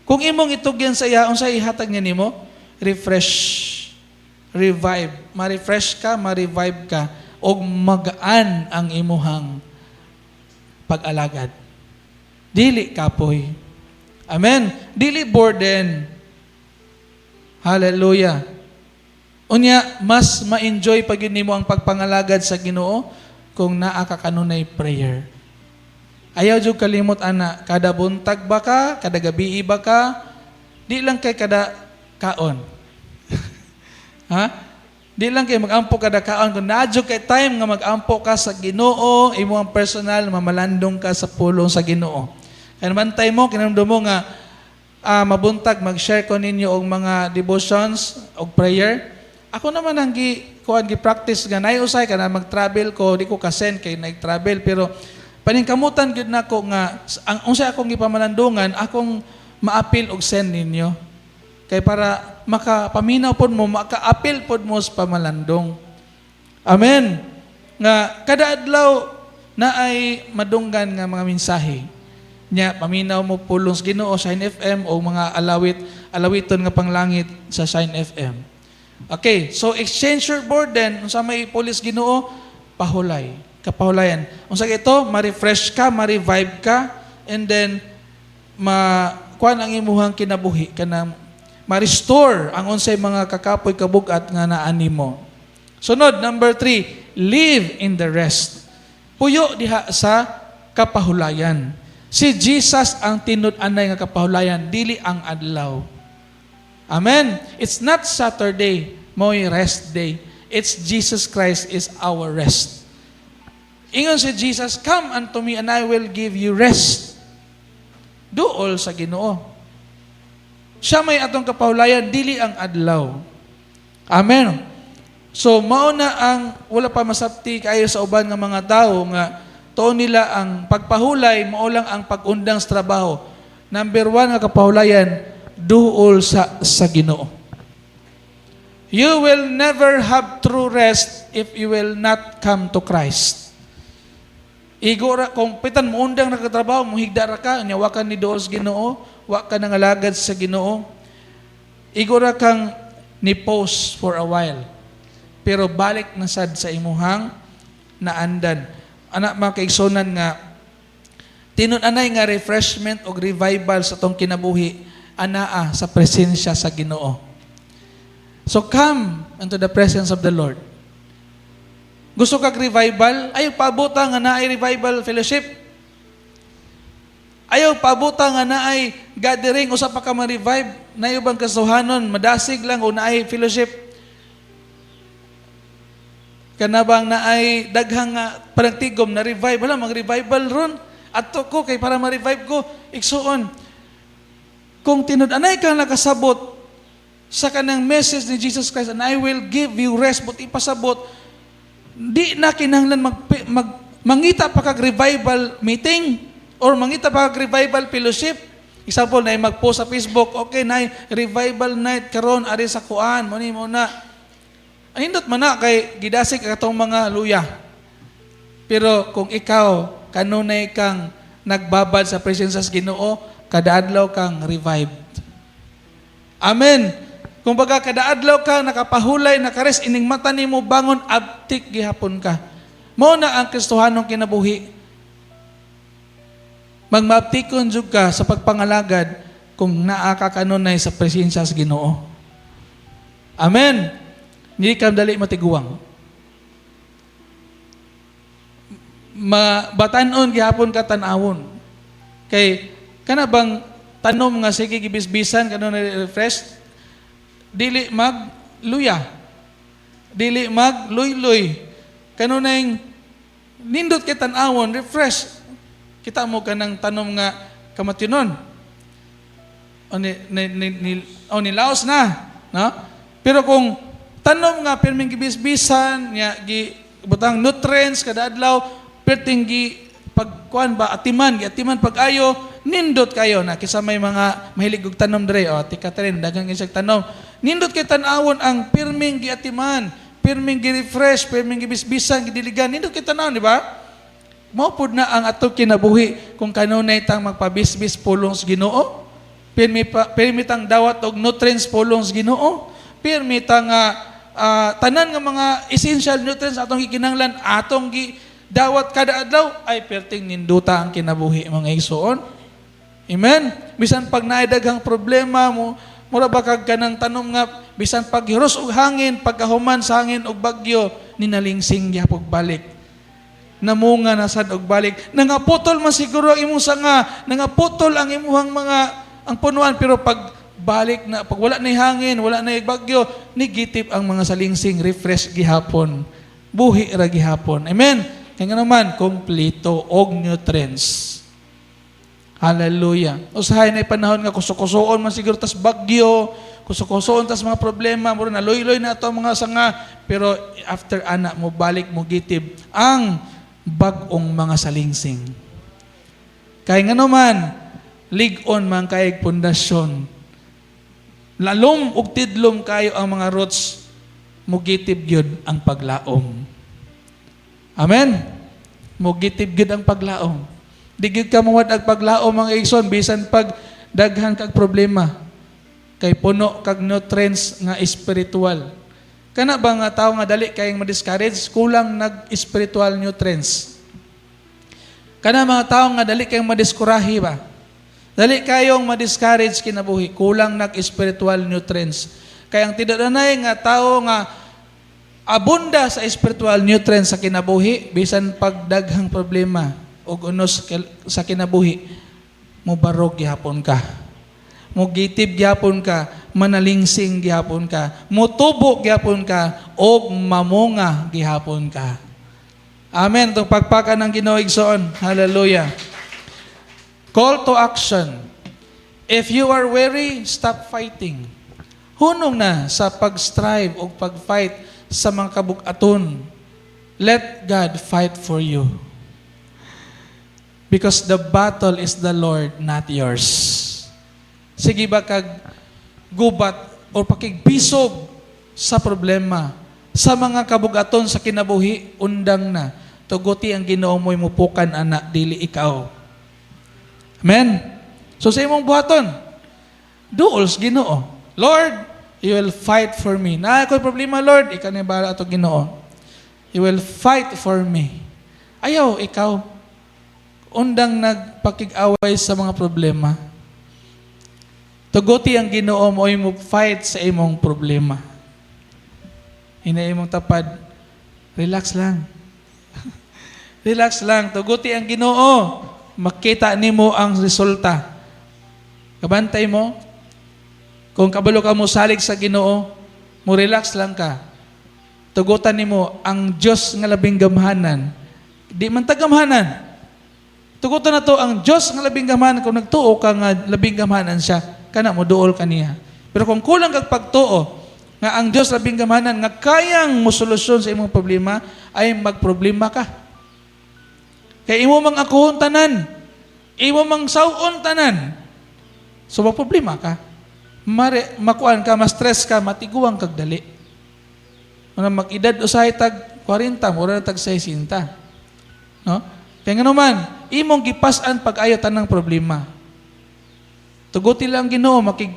Kung imong itugyan sa iya, unsa ihatag niya nimo? Refresh. Revive. Ma-refresh ka, ma-revive ka og magaan ang imuhang pag-alagad. Dili kapoy. Amen. Dili burden. Hallelujah. Unya, mas ma-enjoy pag yun nimo ang pagpangalagad sa Ginoo kung naa ka kanunay prayer. Ayaw jud kalimot ana, kada buntag ba ka, kada gabi ba ka, di lang kay kada kaon. Ha? Di lang kay magampo kada kaon, kung naa jud kay time nga magampo ka sa Ginoo, imo ang personal, mamalandong ka sa pulong sa Ginoo. Kaya bantay mo, kinamdo mo nga mabuntag mag-share ko ninyo og mga devotions og prayer. Ako naman ang gi kuan, gi practice nga nay usay kana mag-travel ko, di ko ka-send kay nag-travel, pero paningkamutan gyud nako nga ang unsay akong gipamalandungan akong maapil og send ninyo. Kay para makapaminaw pod mo, makaapil pod mo sa pamalandong. Amen. Nga kada adlaw na ay madunggan nga mga mensahe. Nya paminaw mo pulong sa Ginoo sa Shine FM o mga alawit alawiton nga panglangit sa Shine FM. Okay, so exchange your burden. Unsa may pulis Ginoo? Pahulay. Kapahulayan. Unsa ito? Ma-refresh ka, ma-revive ka, and then ma kuan ang imuhang kinabuhi kanang ma-restore ang unsay mga kakapoy, kabugat nga naa nimo. Sunod, number 3, live in the rest. Puyo diha sa kapahulayan. Si Jesus ang tinud-anay nga kapahulayan, dili ang adlaw. Amen. It's not Saturday, mo'y rest day. It's Jesus Christ is our rest. Ingon si Jesus, "Come unto me and I will give you rest." Duol sa Ginoo. Siya may atong kapahulayan, dili ang adlaw. Amen. So mao na ang wala pa masabti kayo sa uban nga mga tao nga tuon nila ang pagpahulay mao lang ang pag-undang sa trabaho. Number 1 nga kapahulayan, duol sa Ginoo. You will never have true rest if you will not come to Christ. Igo ra kung pitan mo undang nakatrabaho, mo higda ra ka, nya wa ka ni duol sa Ginoo, wa ka nangalagad sa Ginoo. Igo ra kang ni pause for a while. Pero balik na sad sa imuhang naandan. Anak, mga kaigsunan, nga tinun-anay nga refreshment o revival sa tong kinabuhi anaa sa presensya sa Ginoo. So come into the presence of the Lord. Gusto kag revival? Ayaw pabuta nga naay revival fellowship. Ayaw pabuta nga naay gathering usa pa ka ma-revive? Naay ubang Kristohanon madasig lang o naay fellowship, kana bang naay daghang nga parang tigom na revive, wala mag revival ron, adto ko kay para ma-revive ko. Igsuon, kung tinud-anay kang nakasabot sa kanang message ni Jesus Christ, "And I will give you rest," but ipasabot di na kinahanglan mag mangita pa kag revival meeting or mangita pa kag revival fellowship. Example, na mag-post sa Facebook, "Okay na revival night karon ari sa kuan mo ni mo na." Anindot man na kay gidasig atong mga luya. Pero kung ikaw kanunay kang nagbabad sa presence sa Ginoo, kada adlaw kang revived. Amen. Kung baga kada adlaw ka nakapahulay, naka-rest, ining mata nimo bangon, abtik gihapon ka. Mao na ang Kristohanong kinabuhi. Magmaabtikon jud ka sa pagpangalagad kung naa ka kanunay sa presensya sa Ginoo. Amen. Hindi ka dali matiguang. Mabatanon gihapon ka tan-awon. Kay kana bang tanom nga sige gibisbisan, kanunay refresh, dili mag luya. Dili mag luy-luy. Kanunay nindot kay tan-awon, refresh. Kita mo kanang tanom nga kamatinon. O ni laos na, no? Pero kung tanom nga pirming gibisbisan, nya gi butang nutrients kada adlaw, perting gi pagkuan ba, atiman, giatiman pag-ayo, nindot kayo na kisa may mga mahilig og tanom dre, o Ate Catherine, daghang kay siyang tanom. Nindot kay tan-awon ang pirming giatiman, pirming gi-refresh, pirming gibisbisan, gidiligan, nindot kay tan-awon, di ba? Mao pud na ang atong kinabuhi kung kanunay tang magpabisbis pulong sa Ginoo. Pirmi pa, pirmi tang dawat og nutrients pulong sa Ginoo. Pirmi tang tanan nga mga essential nutrients atong gikinahanglan atong gi dawat kada adlaw, ay perting ninduta ang kinabuhi, mga igsoon. Amen. Bisan pag naay daghang problema mo, mura ba kag kanang tanom nga bisan pag hiros og hangin, pagkahuman sa hangin og bagyo, ninalingsing gyapon balik, namunga na sad og balik. Nangaputol man siguro ang imong sanga, nangaputol ang imuhang mga ang punuan, pero pag balik na, pag wala na hangin, wala na bagyo, nigitip ang mga salingsing, refresh gihapon. Buhi ra gihapon. Amen. Kaya nga naman, kompleto og nutrients. Hallelujah. Usahay na panahon nga kusukusuon man siguro tas bagyo, kusukusuon tas mga problema, mura na loy-loy na ato ang mga sanga, pero after ana mo balik, mo gitib ang bag-ong mga salingsing. Kay nga naman, lig-on man kay pundasyon. Lalom ug tidlom kayo ang mga roots, mugitib gyud ang paglaom. Amen. Mugitib gyud ang paglaom. Di gyud ka mawad-ag paglaom, mga igsoon, bisan pag daghan kag problema. Kay puno kag nutrients nga espiritual. Kana ba nga tao nga dali kayong ma-discourage, kulang nag spiritual nutrients. Kana mga tao nga dali kayong madiskurahi ba? Dali kayong ma-discourage kinabuhi, kulang nag spiritual nutrients. Kaya ang tinud-anay nga tao nga abunda sa spiritual nutrients sa kinabuhi, bisan pag daghang problema og unos sa kinabuhi, mobarog gihapon ka. Mogitib gihapon ka, manalingsing gihapon ka, motubo gihapon ka, og mamunga gihapon ka. Amen. Itong pagpaka ng Ginoo, igsoon. Hallelujah. Call to action. If you are weary, stop fighting. Hunong na sa pag-strive o pag-fight sa mga kabugaton. Let God fight for you. Because the battle is the Lord, not yours. Sige ba kag gubat o pakigbisog sa problema, sa mga kabugaton sa kinabuhi, undang na. Tuguti ang Ginoo mo'y mupukan ana, dili ikaw. Amen? So sa imong buhaton, duol sa Ginoo. "Lord, you will fight for me. Na ako'y problema, Lord, ikaw na bahala ato, Ginoo. You will fight for me." Ayaw, ikaw. Undang nagpakig-away sa mga problema. Tuguti ang Ginoo mo mo fight sa imong problema. Ina imong tapad, relax lang. Relax lang. Tuguti ang Ginoo. Makita nimo ang resulta. Kabantay mo, kung kabalo ka mo salig sa Ginoo, mo relax lang ka. Tugutan nimo ang Dios nga labing gamhanan. Di man ta gamhanan. Tugutan na to ang Dios nga labing gamhanan. Kung nagtuo ka nga labing gamhanan siya, kana mo duol kaniya. Pero kung kulang kag pagtuo nga ang Dios labing gamhanan nga kayang mosolusyon sa imong problema, ay magproblema ka. Kay imo mang akuhon tanan. Imo mang saw-on tanan. So magproblema ka. Mare, makuan ka, ma-stress ka, matiguang kag dali. Ano, mag-edad usahay tag 40, mura na tag 60. No? Kaya nga naman, imong gipas-an pag-ayo tanang problema. Tuguti lang Ginoo makig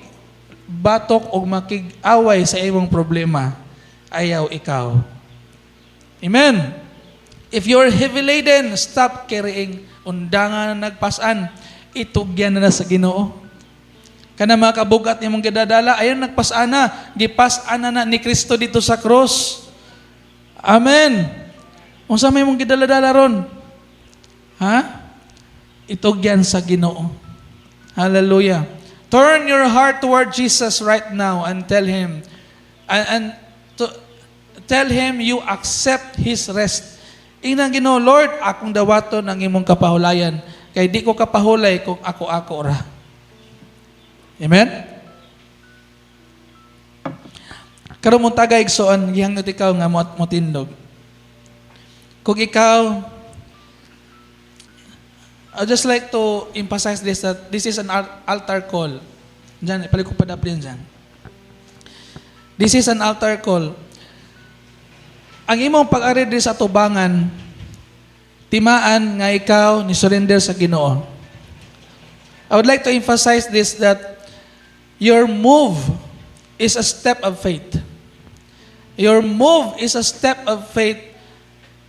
batok o makig-away sa imong problema, ayaw ikaw. Amen. If you're heavy laden, stop carrying. Undangan na nagpasan, itugyan na na sa Ginoo. Kana mga kabugat imong gidadala, ayon nagpasan na, gipas-an na, na ni Kristo dito sa cross. Amen. Unsa may imong gidala-dala ron? Ha? Itugyan sa Ginoo. Hallelujah. Turn your heart toward Jesus right now and tell him and to tell him you accept his rest. Ingnan Ginoo, "Lord, akong dawaton ang imong kapahulayan kay di ko kapahulay kung ako-ako ra." Amen? Karon mong tagay, igsoon, gihangngot ikaw nga mo motindog. Kung ikaw, I'd just like to emphasize this, that this is an altar call. Diyan, ipalit ko pa dapat dyan. This is an altar call. Ang imong pag-ari diri sa tubangan, timaan nga ikaw ni surrender sa Ginoo. I would like to emphasize this, that your move is a step of faith. Your move is a step of faith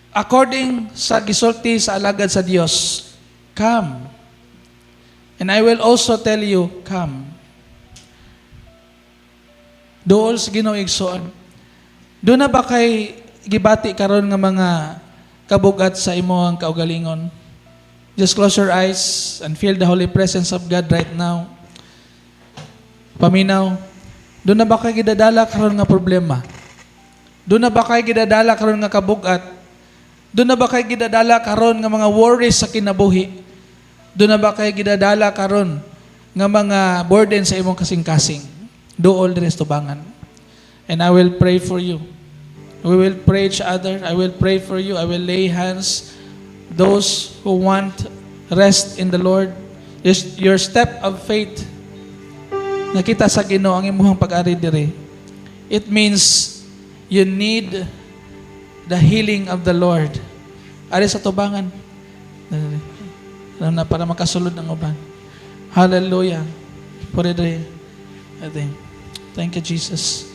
according sa gisulti sa alagad sa Dios. "Come. And I will also tell you, come." Duol sa Ginoo, igsoon. Duna ba kay gibati karon nga mga kabugat sa imong kaugalingon? Just close your eyes and feel the holy presence of God right now. Paminaw. Duna ba kay gidadala karon nga problema? Duna ba kay gidadala karon nga kabugat? Duna ba kay gidadala karon nga mga worries sa kinabuhi? Duna ba kay gidadala karon nga mga burden sa imong kasing-kasing? Duol diri sa tubangan. And I will pray for you. We will pray each other. I will pray for you. I will lay hands those who want rest in the Lord. Just your step of faith. Nakita sa Ginoo ang imong pag-ari diri. It means you need the healing of the Lord. Ari sa tubangan. Alam na para makasulod ng uban. Hallelujah. Puri diri. Thank you, Jesus.